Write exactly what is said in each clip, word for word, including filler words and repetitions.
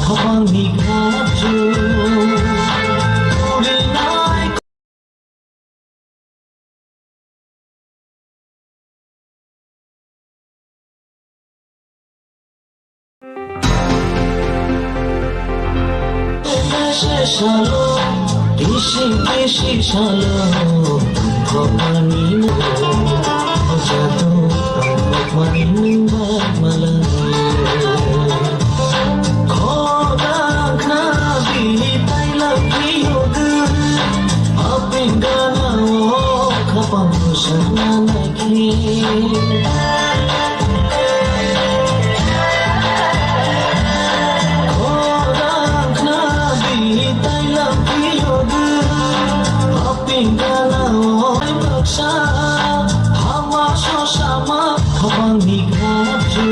Khapangni khaju purinai. Salo, kisi kisi salo, khapangni jadu, khapangni bak malai. Khodang khna bini tailam biyogo, aping gana o khapang sana naikhe. Khodang khna bini tailam biyogo, aping gana o baksa hama sosama. Khapangni khaju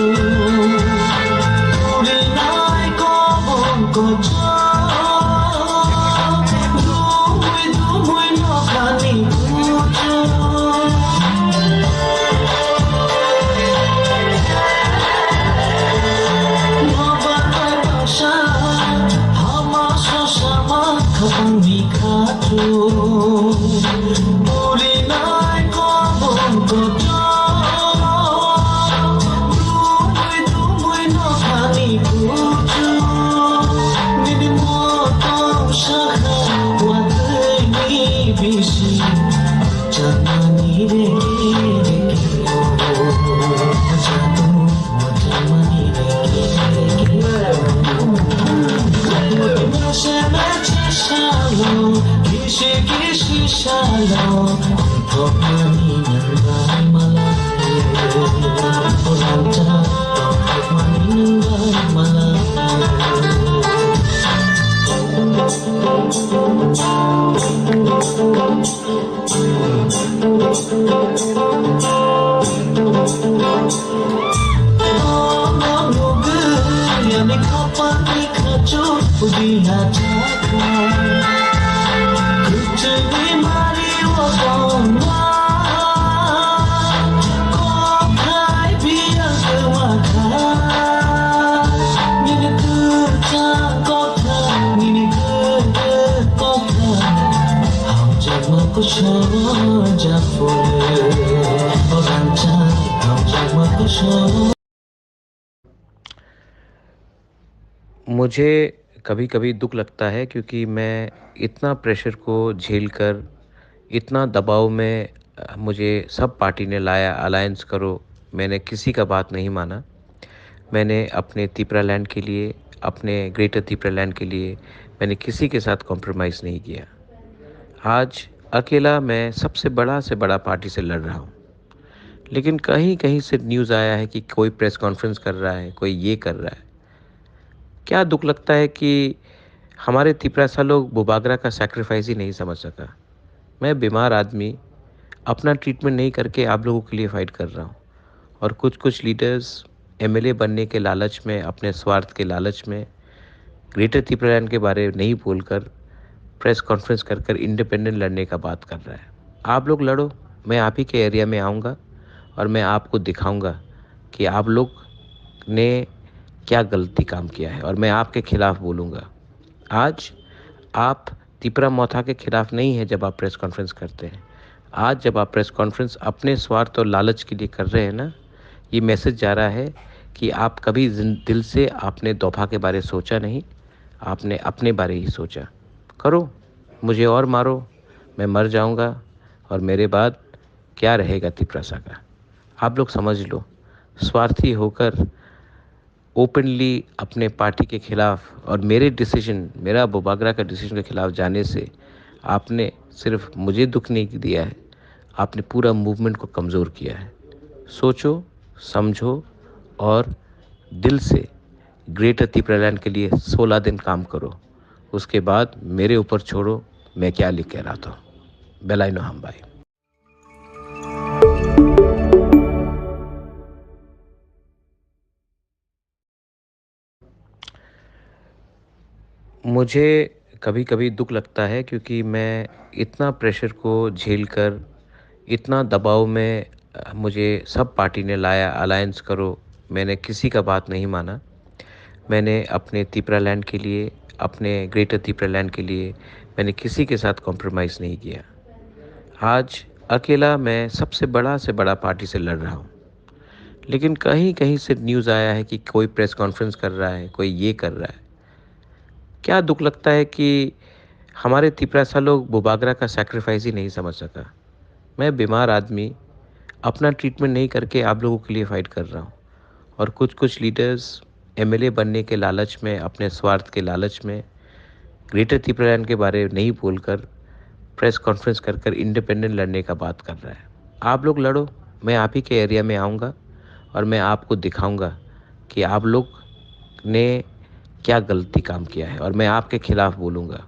purinai kobong kochok, dumui dumui nokhani kuchuk. Nobar bai baksa hama sosama khapangni khaju. Purinai kobong kotor, dumui dumui nokhani kuchuk. Nini motong sakha watwini bisi, chamani reke reke. Jadu मुझे कभी-कभी दुख लगता है, क्योंकि मैं इतना प्रेशर को झेलकर, इतना दबाव में, अ, मुझे सब पार्टी ने लाया, अलायंस करो, मैंने किसी का बात नहीं माना। मैंने अपने तिपरा लैंड के लिए, अपने ग्रेटर तिपरा लैंड के लिए मैंने किसी के साथ कॉम्प्रोमाइज़ नहीं किया। आज अकेला मैं सबसे बड़ा से बड़ा पार्टी से लड़ रहा हूँ, लेकिन कहीं-कहीं से न्यूज़ आया है कि कोई प्रेस कॉन्फ्रेंस कर रहा है, कोई ये कर रहा है। क्या दुख लगता है कि हमारे तिपरासा लोग बुबागरा का सैक्रिफाइस ही नहीं समझ सका। मैं बीमार आदमी, अपना ट्रीटमेंट नहीं करके आप लोगों के लिए फाइट कर रहा हूँ। और कुछ-कुछ लीडर्स एमएलए बनने के लालच में, अपने स्वार्थ के लालच में, ग्रेटर तिपरालैंड के बारे नहीं बोलकर प्रेस कॉन्फ्रेंस कर कर इंडिपेंडेंट लड़ने का बात कर रहा है। आप लोग लड़ो, मैं आप ही के एरिया में आऊँगा और मैं आपको दिखाऊँगा कि आप लोग ने क्या गलती काम किया है और मैं आपके खिलाफ बोलूँगा। आज आप तिपरा मोथा के खिलाफ नहीं है जब आप प्रेस कॉन्फ्रेंस करते हैं। आज जब आप प्रेस कॉन्फ्रेंस अपने स्वार्थ और लालच के लिए कर रहे हैं ना, ये मैसेज जा रहा है कि आप कभी जिन-, दिल से आपने दोफा के बारे सोचा नहीं, आपने अपने बारे ही सोचा। करो, मुझे और मारो, मैं मर जाऊंगा और मेरे बाद क्या रहेगा तिपरासा का? आप लोग समझ लो, स्वार्थी होकर ओपनली अपने पार्टी के खिलाफ और मेरे डिसीजन, मेरा बुबागरा का डिसीजन के खिलाफ जाने से आपने सिर्फ मुझे दुख नहीं दिया है, आपने पूरा मूवमेंट को कमज़ोर किया है। सोचो, समझो और दिल से ग्रेटर तिपरालैंड के लिए सोलह दिन काम करो, उसके बाद मेरे ऊपर छोड़ो, मैं क्या लिख के रहा था। Belai no hambai. मुझे कभी-कभी दुख लगता है, क्योंकि मैं इतना प्रेशर को झेलकर, इतना दबाव में, अ, मुझे सब पार्टी ने लाया, अलायंस करो, मैंने किसी का बात नहीं माना। मैंने अपने तिपरा लैंड के लिए, अपने ग्रेटर तिपरा लैंड के लिए मैंने किसी के साथ कॉम्प्रोमाइज़ नहीं किया। आज अकेला मैं सबसे बड़ा से बड़ा पार्टी से लड़ रहा हूँ। लेकिन कहीं-कहीं से न्यूज़ आया है कि कोई प्रेस कॉन्फ्रेंस कर रहा है, कोई ये कर रहा है। क्या दुख लगता है कि हमारे तिपरासा लोग बुबागरा का सैक्रिफाइस ही नहीं समझ सका। मैं बीमार आदमी, अपना ट्रीटमेंट नहीं करके आप लोगों के लिए फाइट कर रहा हूँ। और कुछ-कुछ लीडर्स एमएलए बनने के लालच में, अपने स्वार्थ के लालच में ग्रेटर तिपरा लैंड के बारे नहीं बोलकर प्रेस कॉन्फ्रेंस कर कर इंडिपेंडेंट लड़ने का बात कर रहा है। आप लोग लड़ो, मैं आप ही के एरिया में आऊँगा और मैं आपको दिखाऊँगा कि आप लोग ने क्या गलती काम किया है और मैं आपके खिलाफ बोलूँगा।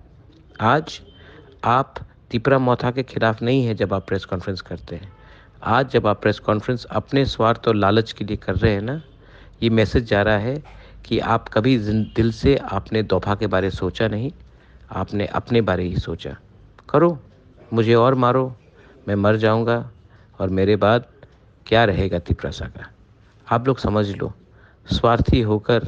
आज आप तिपरा मोथा के खिलाफ नहीं है जब आप प्रेस कॉन्फ्रेंस करते हैं। आज जब आप प्रेस कॉन्फ्रेंस अपने स्वार्थ और लालच के लिए कर रहे हैं ना, ये मैसेज जा रहा है कि आप कभी जिन-, दिल से आपने दोफा के बारे सोचा नहीं, आपने अपने बारे ही सोचा। करो, मुझे और मारो, मैं मर जाऊँगा और मेरे बाद क्या रहेगा तिपरासा का? आप लोग समझ लो, स्वार्थी होकर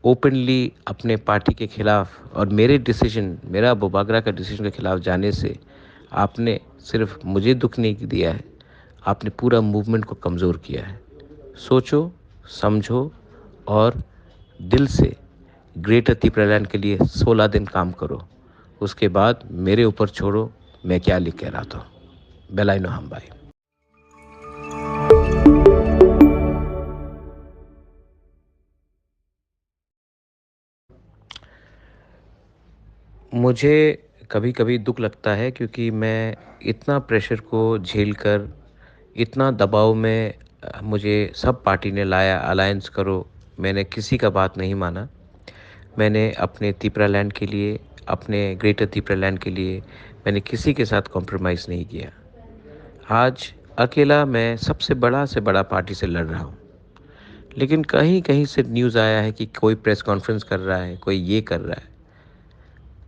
ओपनली अपने पार्टी के खिलाफ और मेरे डिसीजन, मेरा बुबागरा का डिसीजन के खिलाफ जाने से आपने सिर्फ मुझे दुख नहीं दिया है, आपने पूरा मूवमेंट को कमज़ोर किया है। सोचो, समझो और दिल से ग्रेटर तिपरा लैंड के लिए सोलह दिन काम करो। उसके बाद मेरे ऊपर छोड़ो, मैं क्या लिख के रहा था। बेलाइनो हम भाई। मुझे कभी-कभी दुख लगता है, क्योंकि मैं इतना प्रेशर को झेल कर, इतना दबाव में, अ, मुझे सब पार्टी ने लाया, अलायंस करो, मैंने किसी का बात नहीं माना। मैंने अपने तिपरा लैंड के लिए, अपने ग्रेटर तिपरा लैंड के लिए मैंने किसी के साथ कॉम्प्रोमाइज़ नहीं किया। आज अकेला मैं सबसे बड़ा से बड़ा पार्टी से लड़ रहा हूँ। लेकिन कहीं-कहीं से न्यूज़ आया है कि कोई प्रेस कॉन्फ्रेंस कर रहा है, कोई ये कर रहा है।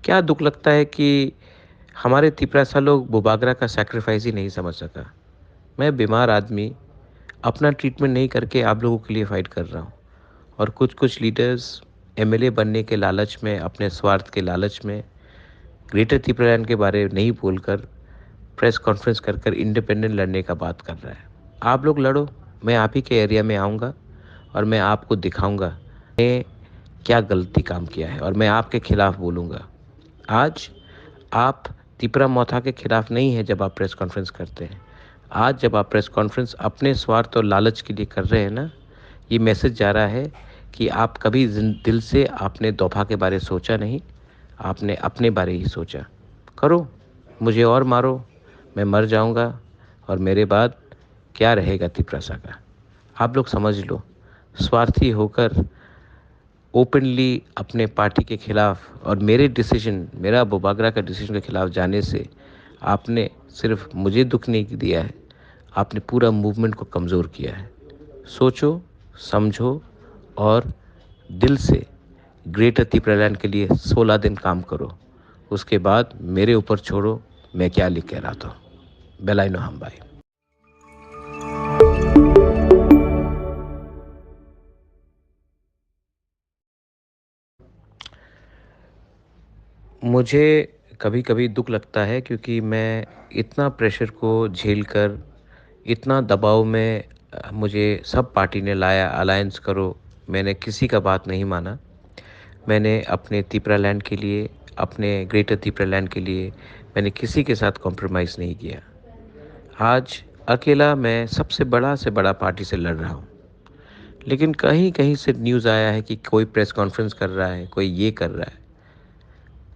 क्या दुख लगता है कि हमारे तिपरासा लोग बुबागरा का सैक्रिफाइस ही नहीं समझ सका। मैं बीमार आदमी, अपना ट्रीटमेंट नहीं करके आप लोगों के लिए फाइट कर रहा हूँ। और कुछ-कुछ लीडर्स एमएलए बनने के लालच में, अपने स्वार्थ के लालच में ग्रेटर तिपरा लैंड के बारे नहीं बोलकर प्रेस कॉन्फ्रेंस कर कर इंडिपेंडेंट लड़ने का बात कर रहा है। आप लोग लड़ो, मैं आप ही के एरिया में आऊँगा और मैं आपको दिखाऊँगा मैं क्या गलती काम किया है और मैं आपके खिलाफ बोलूँगा। आज आप तिपरा मोथा के खिलाफ नहीं है जब आप प्रेस कॉन्फ्रेंस करते हैं। आज जब आप प्रेस कॉन्फ्रेंस अपने स्वार्थ और लालच के लिए कर रहे हैं ना, ये मैसेज जा रहा है कि आप कभी जिन-, दिल से आपने दोफा के बारे सोचा नहीं, आपने अपने बारे ही सोचा। करो, मुझे और मारो, मैं मर जाऊँगा और मेरे बाद क्या रहेगा तिपरासा का? आप लोग समझ लो, स्वार्थी होकर ओपनली अपने पार्टी के खिलाफ और मेरे डिसीजन, मेरा बुबागरा का डिसीजन के खिलाफ जाने से आपने सिर्फ मुझे दुख नहीं दिया है, आपने पूरा मूवमेंट को कमज़ोर किया है। सोचो, समझो और दिल से ग्रेटर तिपरा लैंड के लिए सोलह दिन काम करो। उसके बाद मेरे ऊपर छोड़ो, मैं क्या लिख के रहा था। बेलाइनो हम भाई। मुझे कभी-कभी दुख लगता है, क्योंकि मैं इतना प्रेशर को झेल कर, इतना दबाव में, अ, मुझे सब पार्टी ने लाया, अलायंस करो, मैंने किसी का बात नहीं माना। मैंने अपने तिपरा लैंड के लिए, अपने ग्रेटर तिपरा लैंड के लिए मैंने किसी के साथ कॉम्प्रोमाइज़ नहीं किया। आज अकेला मैं सबसे बड़ा से बड़ा पार्टी से लड़ रहा हूँ। लेकिन कहीं-कहीं से न्यूज़ आया है कि कोई प्रेस कॉन्फ्रेंस कर रहा है, कोई ये कर रहा है।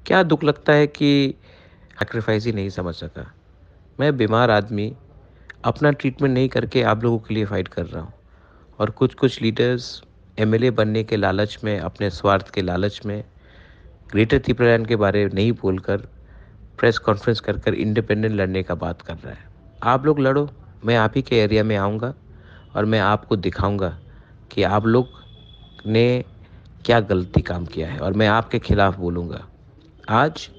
क्या दुख लगता है कि सैक्रिफाइस ही नहीं समझ सका। मैं बीमार आदमी, अपना ट्रीटमेंट नहीं करके आप लोगों के लिए फाइट कर रहा हूँ। और कुछ-कुछ लीडर्स एमएलए बनने के लालच में, अपने स्वार्थ के लालच में ग्रेटर तिपरा लैंड के बारे नहीं बोलकर प्रेस कॉन्फ्रेंस कर कर इंडिपेंडेंट लड़ने का बात कर रहा है। आप लोग लड़ो, मैं आप ही के एरिया में आऊँगा और मैं आपको दिखाऊँगा कि आप लोग ने क्या गलती काम किया है और मैं आपके खिलाफ बोलूँगा। आज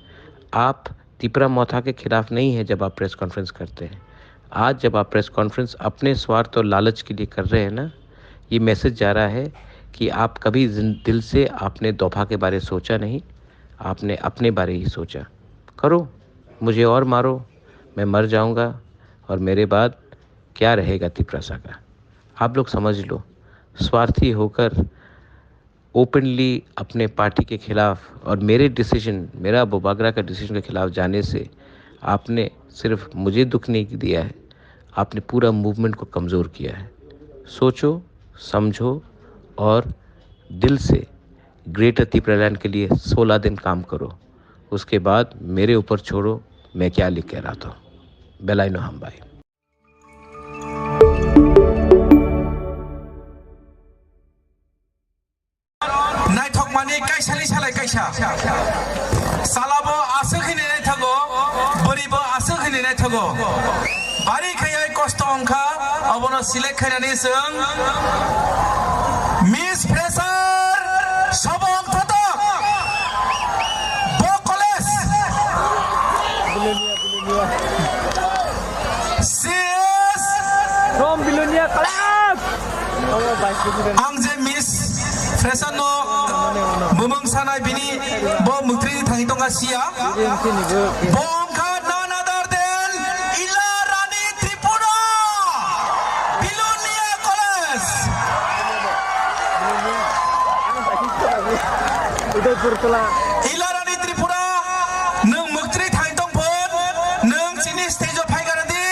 आप तिपरा मोथा के खिलाफ नहीं है जब आप प्रेस कॉन्फ्रेंस करते हैं। आज जब आप प्रेस कॉन्फ्रेंस अपने स्वार्थ और लालच के लिए कर रहे हैं ना, ये मैसेज जा रहा है कि आप कभी जिन-, दिल से आपने दोफा के बारे सोचा नहीं, आपने अपने बारे ही सोचा। करो, मुझे और मारो, मैं मर जाऊंगा और मेरे बाद क्या रहेगा तिपरासा का? आप लोग समझ लो, स्वार्थी होकर ओपनली अपने पार्टी के खिलाफ और मेरे डिसीजन, मेरा बुबागरा का डिसीजन के खिलाफ जाने से आपने सिर्फ मुझे दुख नहीं दिया है, आपने पूरा मूवमेंट को कमज़ोर किया है। सोचो, समझो और दिल से ग्रेटर तिपरालैंड के लिए सोलह दिन काम करो। उसके बाद मेरे ऊपर छोड़ो, मैं क्या लिख के रहा था। Belai no hambai. Naithokmani kaisani salai kaisa. Salabo aswk hinwi naithogo, bwrwibo aswk hinwi naithogo. Bari khaiwi kosto wngkha, abono select khainani chwng Miss Fresher Sobong Thotok. Bo college. She is From Bilonia College. Ang je Miss Fresher no bumung sanai bini bo muktri thangwi tongkha siya. Bo wngkha none other than Ila Rani Tripura, Bilonia College. Udaipur Tola. Ila Rani Tripura, nwng muktri thangwi tongphon, nwng chini stage o phai gana di,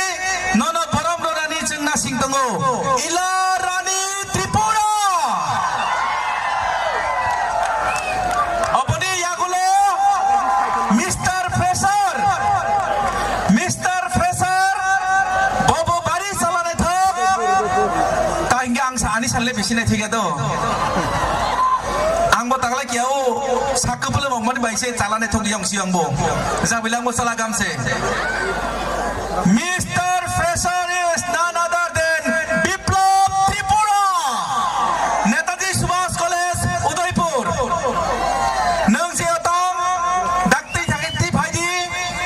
nono borom rwnani chwng nasing tongo. Ila Rani Tripura. Oboni yagulo Mister Fresher. Mister Fresher. Bobo bari chala naithok. Ta hingke ang sa ani salle bisi naithok ya do. Ang bo taglai kiya o sak kwpwlwng mani bai se chala naithok yang si ang bo. Jabila ang bo chala gam se. Mister Fresher is none other than Biplab Tripura, Netaji Subhash College, Udaipur. Nwng je tong dakti thangwi twi phai di,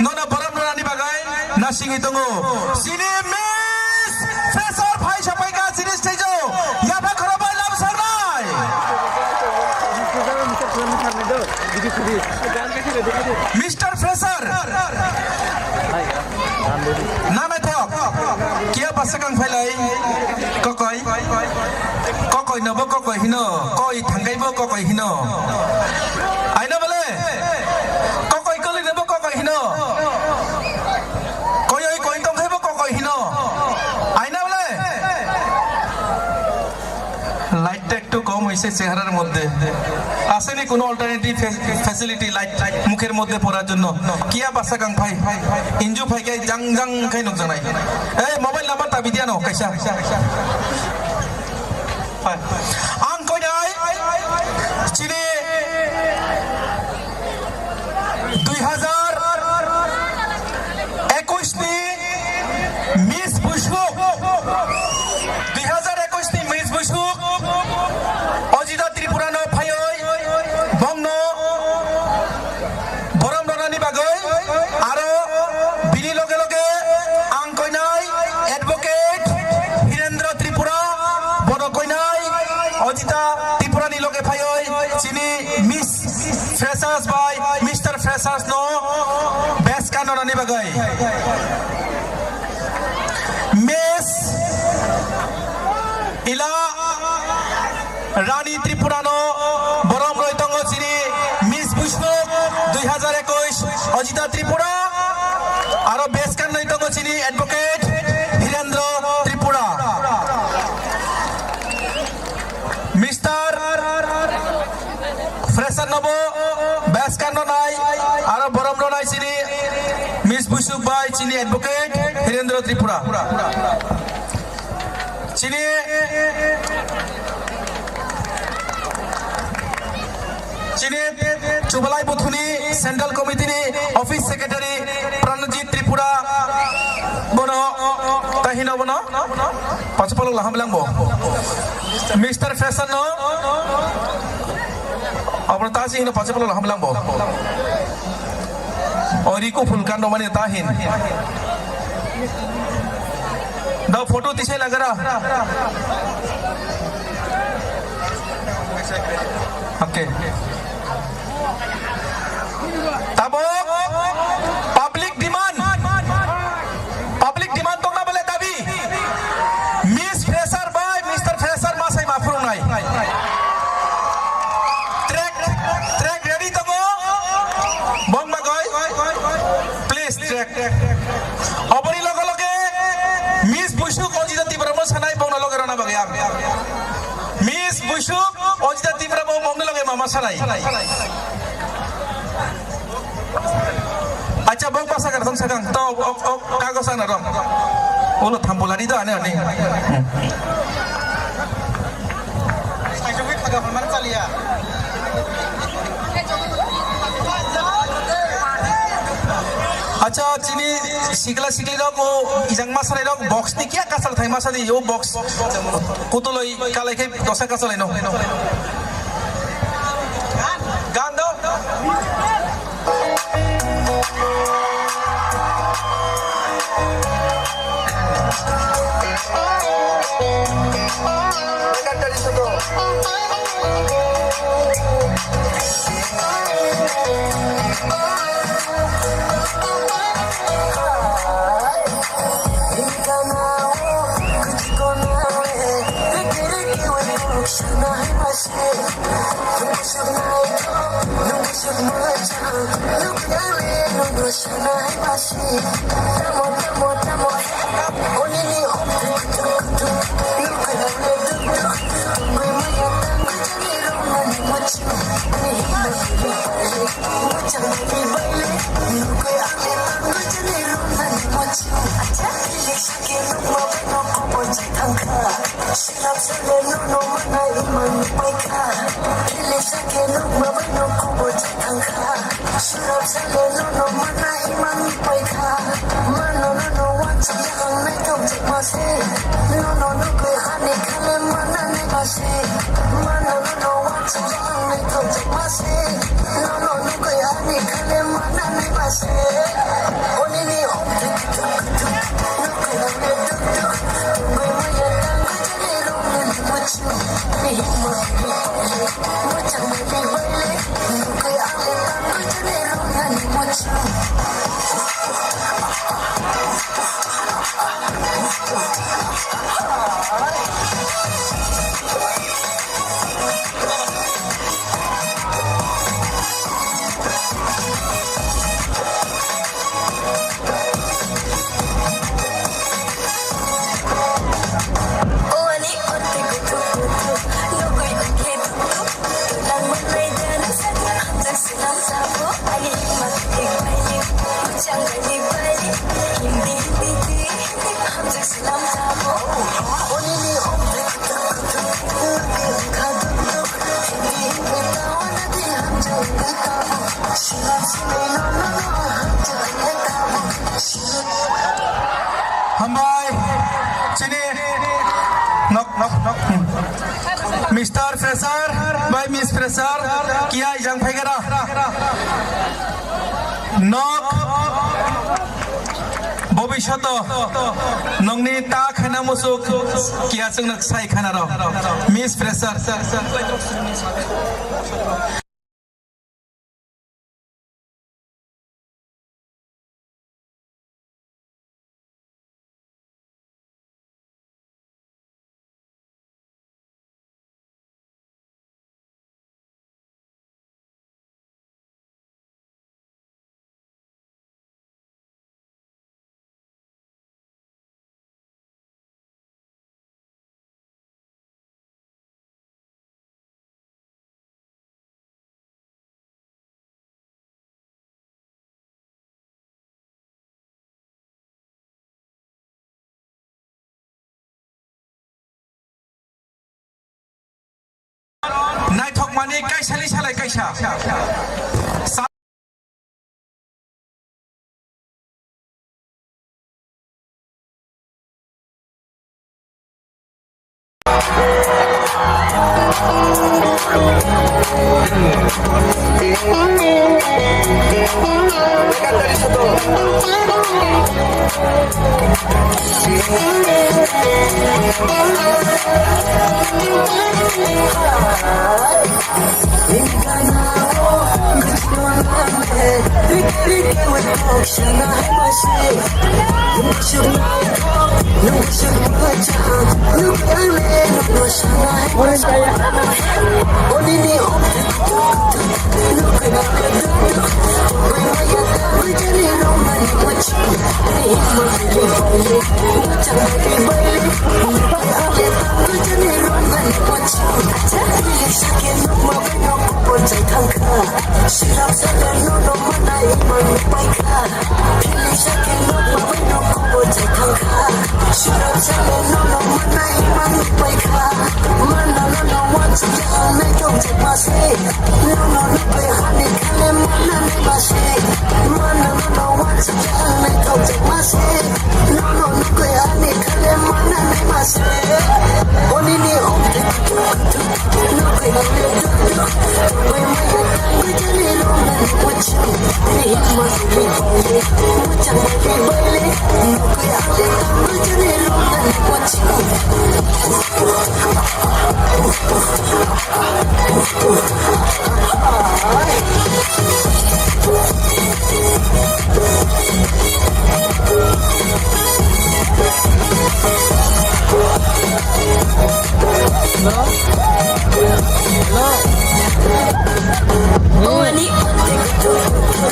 nono borom rwnani bagwi nasingwi tongo. Chini Miss Fresher phai sapai ka chini stage o, yapha khoro bai lam sarnai. Mister Fresher. Nanaithok. Kiya basa kang phailai. Kokoi. Kokoi no bo kokoi hino. Koi thangkai bo kokoi hino. Aino bole. Kokoi koli no bo kokoi hino. Koi oi koi tong khai bo kokoi hino. Aino bole. Light ta একটু কম হইছে চেহারার মধ্যে। আসেনি কোনো অল্টারনেটিভ ফে-, facility light মুখের মধ্যে পড়ার জন্য? কিয়া বাসা গাং ভাই? ইঞ্জু ভাই কে জাং জাং খাই নুক জানাই। এই মোবাইল নাম্বার তা বিদিয়ানো, কাইসা। Ang koinai chini dui hazar ekush ni Miss Bushuk, dui hazar ekush ni Miss Bushuk, Ojita Tripura no phaioi, bongno borom rwnani bagwi, aro bini loge loge ang koinai advocate Hirendra Tripura, bono koinai Ojita Tripura ni loge phaioi, chini Miss Freshers bai Mister Freshers no best ka nonani bagwi. Miss Ila Rani Tripura no borom roi tongo chini Miss Bushuk dui hazar ekush Ojita Tripura, aro best ka nai tongo chini advocate Hirendra Tripura. Mister Fresher nobo best ka no nai, aro borom rwnai chini Miss Bushuk bai chini advocate Hirendra Tripura. Chini, chini Chubalai Buthuni Central Committee ni Office Secretary Pranajit Tripura bono tahino bono. Pacha palok laham langbo. Mister Fresher no. Abro tasi hino pacha palok laham langbo. O Riku Phulkando mani tahin. Da photo tisai lagara. Okay. Tabok public demand, public demand tongna bole dabi, Miss Fresher bai Mister Fresher masai ma phurungnai. Track, track ready tongo, bong bagoi, please track. Oboni loge loge Miss Buisuk Anjita Tipra mo sanai bongno loge rona bagoi ang. Miss Buisuk Anjita Tipra bo bongni loge mama sanai. Acha bok basa kar thong sakang to ok ok kagos ana rong. Ulo thambulani do ane ane. Hmm. Acha chini sikla sikli rok o ijang masari rok box ni kiya kasal thai masadi o box. Kutuloi kalai khe dosa kasalai no. Gan do. Hambai, chini nok, nok, nok. Mister Fresher, bai Miss Fresher, kiya ijang phaikara. Nok, bobishoto, nongni ta khaina musuk, kiya chwngno sai khanaro. Miss Fresher. Naithokmani kaisani salai kaisa.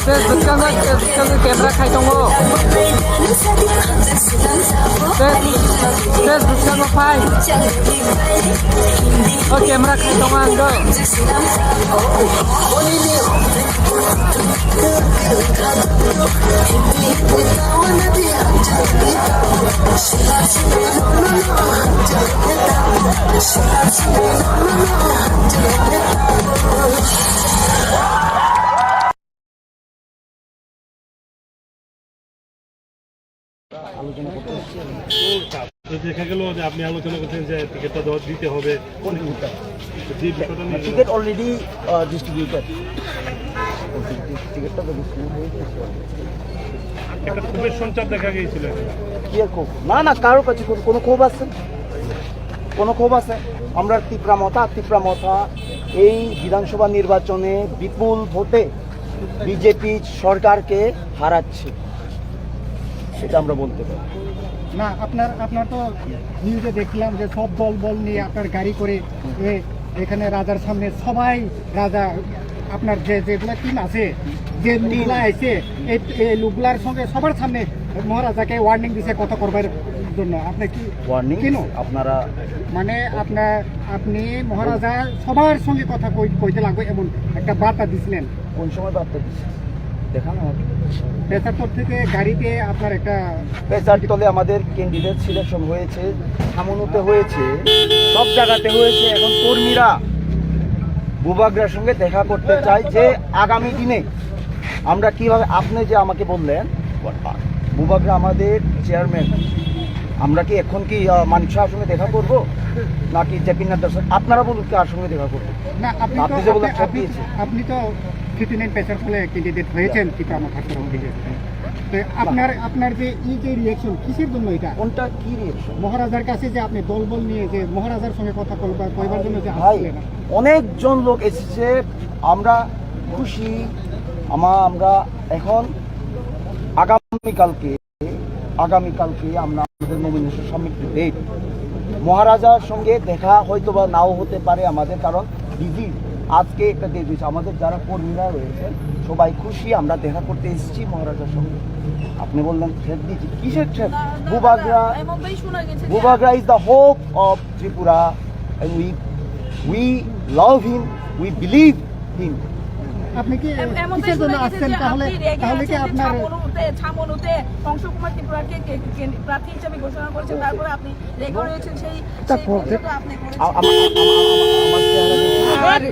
Tei bwskango, tei bwskango camera khai tongo. Tei, tei bwskango phai. O camera khai tongo ang do. তো দেখা গেল যে আপনি আলোচনা করছেন যে টিকিটটা দেওয়া দিতে হবে। কোন টিকিটটা? জি, বিষয়টা নিয়ে। টিকিট already, আহ, distributed। টিকিটটা তো distribute হয়ে গেছে। একটা ক্ষোভের সঞ্চার দেখা গিয়েছিল। কি আর ক্ষোভ? না, না, কারোর কাছে কোনো, কোনো ক্ষোভ আছে? কোনো ক্ষোভ আছে? আমরা তিপ্রা মথা, তিপ্রা মথা এই বিধানসভা নির্বাচনে বিপুল ভোটে বিজেপি সরকারকে হারাচ্ছে, সেটা আমরা বলতে পারি। না, আপনার, আপনার তো নিউজে দেখলাম যে সব দল বল নিয়ে আপনার গাড়ি করে, এ, এখানে রাজার সামনে সবাই রাজা, আপনার যে, যেগুলা টিম আছে, যে লোকগুলা আইছে, এই, এই লোকগুলার সঙ্গে সবার সামনে মহারাজাকে ওয়ার্নিং দিছে কথা করবার জন্য। আপনি কি ওয়ার্নিং কেন? আপনারা মানে আপনার, আপনি মহারাজা সবার সঙ্গে কথা কই-, কইতে লাগবে এমন একটা বার্তা দিছিলেন। কোন সময় বার্তা দিচ্ছি? দেখান আমাকে। পেচারতল থেকে গাড়িতে আপনার একটা পেচারতলে আমাদের ক্যান্ডিডেট সিলেকশন হয়েছে, থামনুতে হয়েছে, সব জায়গাতে হয়েছে। এখন কর্মীরা বুবাগ্রার সঙ্গে দেখা করতে চায় যে আগামী দিনে আমরা কিভাবে, আপনি যে আমাকে বললেন, বুবাগ্রা আমাদের চেয়ারম্যান, আমরা কি এখন কি, আহ, মানিক সাহার সঙ্গে দেখা করব, নাকি জেপি নাড্ডার সঙ্গে? আপনারা বলুন, কার সঙ্গে দেখা করব? না, আপনি তো, আপনি যে বললেন, আপনি, সব আপনি, দিয়েছে। আপনি তো ফিফটি নাইন পেচারতলে ক্যান্ডিডেট হয়েছেন, কিন্তু আমার ঠাকুর আমাকে যে, তো আপনার, আপনার যে এই যে রিয়াকশন, কিসের জন্য এটা? কোনটা, কি রিয়াকশন? মহারাজার কাছে যে আপনি দলবল নিয়ে যে মহারাজার সঙ্গে কথা কইবার, কইবার জন্য যে ভাই, আসছিলেন। অনেকজন লোক এসেছে, আমরা খুশি। আমা-, আমরা এখন আগামীকালকে, আগামীকালকে আমরা আমাদের নমিনেশন সাবমিট ডেট। মহারাজার সঙ্গে দেখা হয়তো বা নাও হতে পারে আমাদের, কারণ বিজি। আজকে একটা ডেট হয়েছে, আমাদের যারা কর্মীরা রয়েছেন সবাই খুশি, আমরা দেখা করতে এসেছি মহারাজার সঙ্গে। আপনি বললেন থ্রেট দিয়েছি, কিসের থ্রেট? না, না, না, বুবাগ্রা, না, এমনটাই শোনা গেছে যে বুবাগ্রা is the hope of Tripura and we, we love him, we believe him. আপনি কি এম-, এমনটাই কিসের জন্য শোনা গেছে আসছেন যে তাহলে? আপনি রেগে তাহলে কি আছেন যে আপনার ছামনুতে, ছামনুতে অংশ কুমার ত্রিপুরাকে কে-, কে-, প্রার্থী হিসেবে ঘোষণা করেছেন, তারপরে আপনি রেগে রয়েছেন, সেই, তা সেই করতে- অভিযোগটা আপনি করেছেন। আ-, আমার, আমার, আমার, আমার চেহারা দেখে, আরে,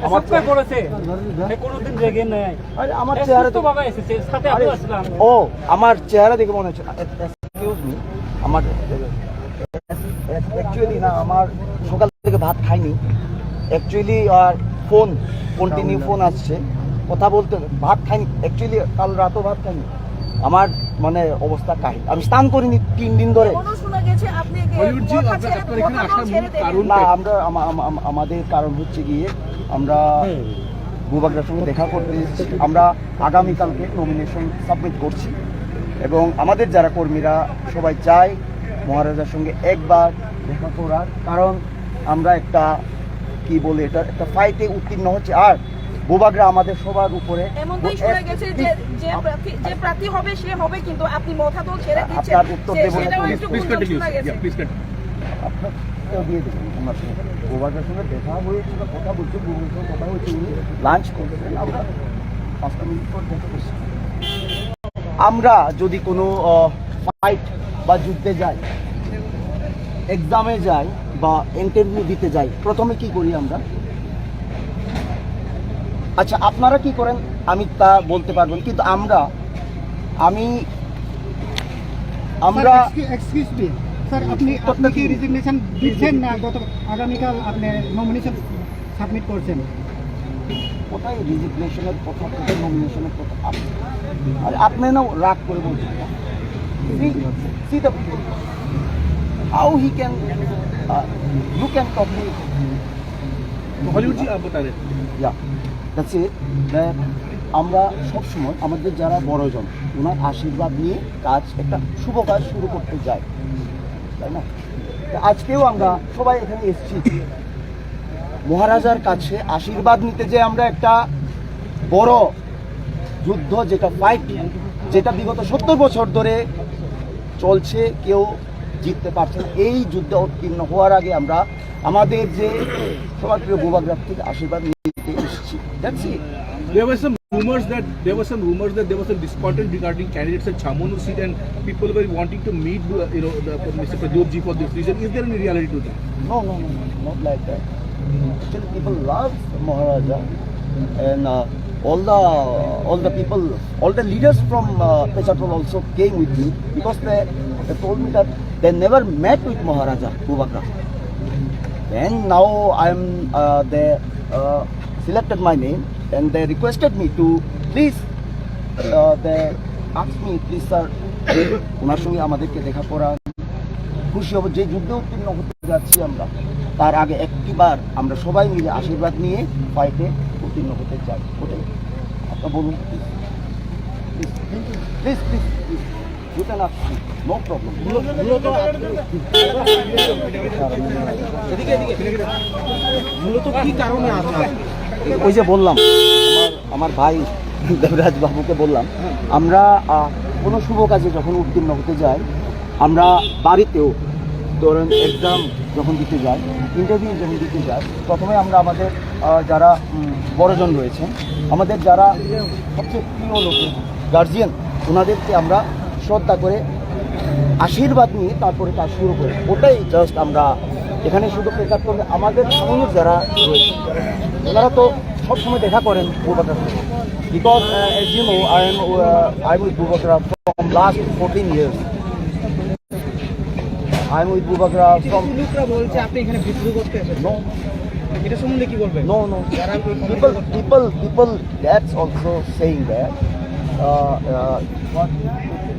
আমার সবকে চেহারা বলেছে, এ কোনোদিন রেগে নেয়। আরে, আমার এ চেহারা দেখে সুস্থভাবে এসেছে, সাথে আরে, আমিও আসলাম। ও, আমার চেহারা দেখে মনে হচ্ছে, এ-, এ-, এক্সকিউজ মি, আমার, অ্যাকচুয়ালি না, আমার সকাল থেকে ভাত খাইনি। অ্যাকচুয়ালি আর ফোন, কন্টিনিউ ফোন আসছে, কথা বলতে, ভাত খাইনি। অ্যাকচুয়ালি কাল রাতও ভাত খাইনি। আমার মানে অবস্থা কাহিল। আমি স্নান করিনি তিন দিন ধরে। এমনও শোনা গেছে আপনি যে হলিউড জি, মথা আপনার ছেড়ে আপনার দিন, এখানে মথা আসার দল মূল ছেড়ে দিন। কারণ না, আমরা আমা- আমা- আমা- আমাদের কারণ হচ্ছে গিয়ে আমরা বুবাগ্রার সঙ্গে দেখা করতে এসেছি। আমরা আগামীকালকে নমিনেশন সাবমিট করছি এবং আমাদের যারা কর্মীরা সবাই চাই মহারাজার সঙ্গে একবার দেখা করার, কারণ আমরা একটা কি বলে এটা একটা ফাইটে উত্তীর্ণ হচ্ছে। আর বুবাগ্রা আমাদের সবার উপরে এমনটাই শোনা গেছে যে যে প্রার্থী যে প্রার্থী হবে সে হবে, কিন্তু আপনি মথা দল ছেড়ে দিচ্ছেন। আপনার উত্তর যে দেবো না। সেটাও Please, একটু please গুঞ্জন continue. শোনা গেছে। Yeah, please continue. আপনার উত্তর দিয়ে দেবেন ওনার সঙ্গে। বুবাগ্রার সঙ্গে দেখা হয়েছিল, কথা বলছে, বুবাগ্রার সঙ্গে কথা হয়েছে, উনি লাঞ্চ করবেন। আমরা পাঁচটা মিনিট পর দেখা করছি। আমরা যদি কোনো ফাইট বা যুদ্ধে যাই, এক্সামে যাই বা ইন্টারভিউ দিতে যাই, প্রথমে কি করি আমরা? আচ্ছা, আপনারা কি করেন আমি তা বলতে পারবেন, কিন্তু আমরা আমি আমরা এক্সকিউজ মি স্যার, আপনি আপনি কি রেজিগনেশন দিচ্ছেন না গত আগামীকাল আপনি নমিনেশন সাবমিট করছেন? কোথায় রেজিগনেশনের কথা, কোথায় নমিনেশনের কথা? আপ- আরে আপনি না রাগ করে বলছেন। See, see the people. How he can, uh, you can talk me. तो हॉलीवुड जी आप बता रहे थे। Yeah, that's it. That আমরা সবসময় আমাদের যারা বড়জন ওনার আশীর্বাদ নিয়ে কাজ, একটা শুভ কাজ শুরু করতে যাই, তাই না? তো আজকেও আমরা সবাই এখানে এসেছি মহারাজার কাছে আশীর্বাদ নিতে, যে আমরা একটা বড় যুদ্ধ, যেটা ফাইট, যেটা বিগত সত্তর বছর ধরে চলছে, কেউ জিততে পারছে না। এই যুদ্ধে উত্তীর্ণ হওয়ার আগে আমরা আমাদের যে সবার প্রিয় বুবাগ্রাম থেকে আশীর্বাদ নিতে এসেছি। That's it. There were some rumors that there were some rumors that there was some discontent regarding candidates at Chamonu seat, and people were wanting to meet, uh, you know, the, Mister Pradyot ji for this reason. Is there any reality to that? No, no, no, no, not like that. Actually, people love Maharaja, and uh, all the all the people, all the leaders from uh, Pecharthal also came with me because they, they told me that they never met with Maharaja Bubagra. Then now I am uh, they uh, selected my name and they requested me to please. Uh, they asked me, please sir, ওনার সঙ্গে আমাদেরকে দেখা করান। খুশি হব, যে যুদ্ধে উত্তীর্ণ হতে যাচ্ছি আমরা, তার আগে একটিবার আমরা সবাই মিলে আশীর্বাদ নিয়ে ফাইটে উত্তীর্ণ হতে চাই। ওটাই। আপনারা বলুন, please please please please please please. You can ask me, no problem. মূলত কি কারণে আসা? ওই যে বললাম, আমার আমার ভাই দেবরাজ বাবুকে বললাম, আমরা আহ, কোনো শুভ কাজে যখন উত্তীর্ণ হতে যাই, আমরা বাড়িতেও ধরেন এক্সাম যখন দিতে যাই, ইন্টারভিউ যখন দিতে যাই, প্রথমে আমরা আমাদের আহ, যারা উম, বড়জন রয়েছেন, আমাদের যারা সবচেয়ে প্রিয় লোক, গার্জিয়ান, ওনাদেরকে আমরা শ্রদ্ধা করে আশীর্বাদ নিয়ে তারপরে কাজ শুরু করি। ওটাই জাস্ট আমরা এখানে শুধু প্রেক্ষাপট করলে আমাদের ছামনুর যারা রয়েছে, ওনারা তো সবসময় দেখা করেন বুবাগ্রার সঙ্গে। Because uh, as you know, I am uh, I am with Bubagra from last fourteen years. I am with Bubagra from কিছু লোকরা বলছে আপনি এখানে বিদ্রোহ করতে এসেছেন। No, এটা সম্বন্ধে কি বলবেন? No, no. যারা People, people, people, that's also saying that uh, uh, what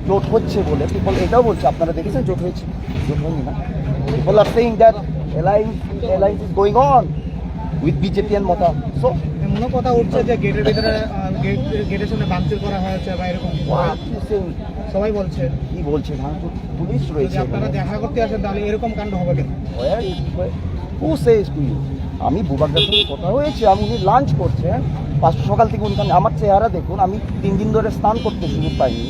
জোট হচ্ছে বলে পিপল এটাও বলছে, আপনারা দেখেছেন জোট হয়েছে? জোট হয়নি না? People are saying that alliance, alliance is going on with B J P and Motha. So এমনও কথা উঠছে যে গেটের ভিতরে আহ, গেট গেটের সামনে ভাঙচুর করা হয়েছে বা এরকম what you saying? সবাই বলছে। কি বলছে? ভাঙচুর, পুলিশ যদি রয়েছে আপনারা এখানে। দেখা করতে আসেন তাহলে এরকম কাণ্ড হবে কেন? Where, where, who says to you? আমি বুবাগ্রার সঙ্গে কথা হয়েছে, আমি উনি লাঞ্চ করছেন পাঁচ সকাল থেকে উনি, আমার চেহারা দেখুন, আমি তিন দিন ধরে স্নান করতে সুযোগ পাইনি।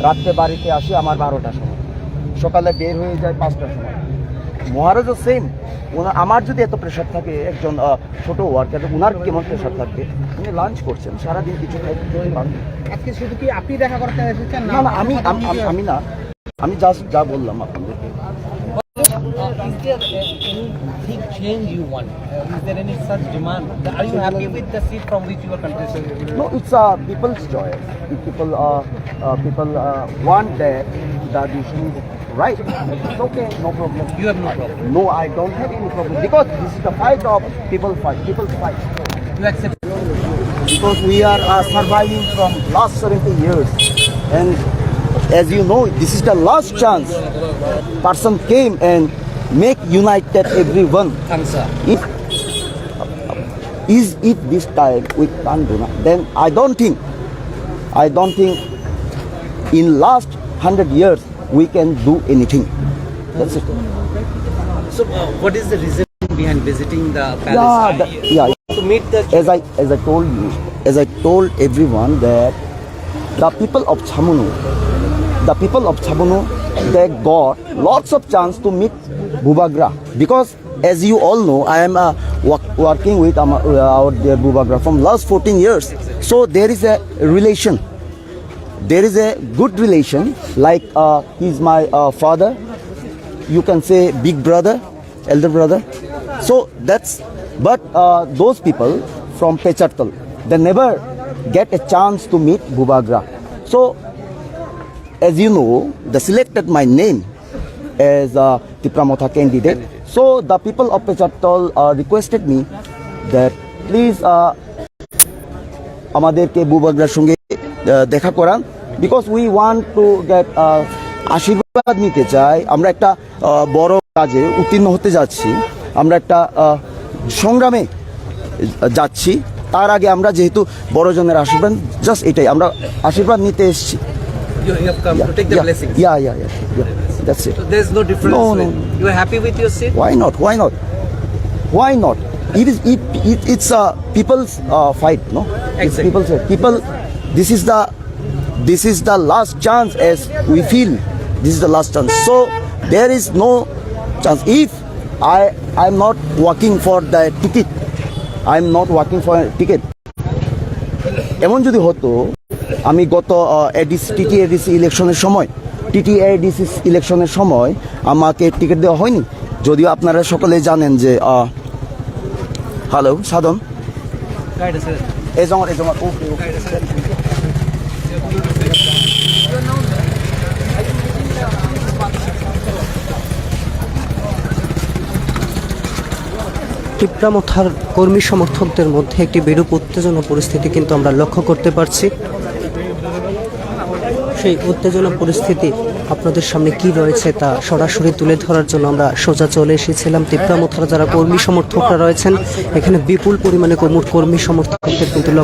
রাত্রে বাড়িতে আসি আমার বারোটার সময়, সকালে বের হয়ে যায় পাঁচটার সময়। মহারাজা সেম, ওনার আমার যদি এত প্রেশার থাকে, একজন আহ, ছোট ওয়ার্কার, ওনার কেমন প্রেশার থাকবে? উনি লাঞ্চ করছেন, সারাদিন কিছু খাই- খেতে পারেন। আজকে শুধু কি আপনি দেখা করতে এসেছেন? না না, আমি আমি- আমি- আমি না, আমি জাস্ট যা বললাম আপনাদেরকে। Uh, is there uh, any big change you want? Uh, is there any such demand? Are you happy with the seat from which you are contesting? No, it's a people's choice. If people uh, uh, people uh, want that, that issue is right. It's okay, no problem. You have no problem. No, I don't have any problem because this is the fight of people fight. People fight. You accept? Because we are uh, surviving from last seventy years, and As you know, this is the last chance. Person came and make united everyone. Thanks, sir. If is it this time we can't do that, then I don't think, I don't think in last hundred years we can do anything. That's it. So, uh, what is the reason behind visiting the palace? Yeah, the, yeah. To meet the As I, as I told you, as I told everyone that the people of Chamunu, the people of Chamunu, they got lots of chance to meet Bubagra because, as you all know, I am uh, work, working with um, uh, our dear Bubagra from last fourteen years. So there is a relation. There is a good relation. Like uh, he's my uh, father. You can say big brother, elder brother. So that's. But uh, those people from Pechartal, they never get a chance to meet Bubagra. So as you know, they selected my name as a Tipra Motha candidate. So the people of Pechartal uh, requested me that please uh, আমাদেরকে বুবাগ্রার সঙ্গে আহ, দেখা করান, because we want to get আহ, আশীর্বাদ নিতে চাই। আমরা একটা আহ, বড় কাজে উত্তীর্ণ হতে যাচ্ছি, আমরা একটা আহ, সংগ্রামে যাচ্ছি। তার আগে আমরা যেহেতু বড়জনের আশীর্বাদ, জাস্ট এটাই, আমরা আশীর্বাদ নিতে এসেছি। You, you have come to take the blessings. Yeah, yeah, yeah, yeah. That's it. So there's no difference. No, no. You are happy with your seat? Why not? Why not? Why not? It is. It, it, it's a people's uh, fight, no? It's exactly. People's fight. People. This is the. This is the last chance, as we feel. This is the last chance. So there is no chance. If I, I am not working for the ticket, I am not working for a ticket. এমন যদি হতো, আমি গত ADC, TTADC ইলেকশনের সময়, টিটিএডিসি ইলেকশনের সময় আমাকে টিকিট দেওয়া হয়নি। যদিও আপনারা সকলে জানেন যে, হ্যালো সাধন, এই জমার, এই জমার, ওকে, ওকে। টিপ্রা মথার কর্মী সমর্থকদের মধ্যে একটি বিরূপ উত্তেজনা পরিস্থিতি কিন্তু আমরা লক্ষ্য করতে পারছি। সেই উত্তেজনা পরিস্থিতি আপনাদের সামনে কি রয়েছে তা সরাসরি তুলে ধরার জন্য আমরা সোজা চলে এসেছিলাম। টিপ্রা মথার যারা কর্মী সমর্থকরা রয়েছেন, এখানে বিপুল পরিমাণে কর্মী, কর্মী সমর্থকদের কিন্তু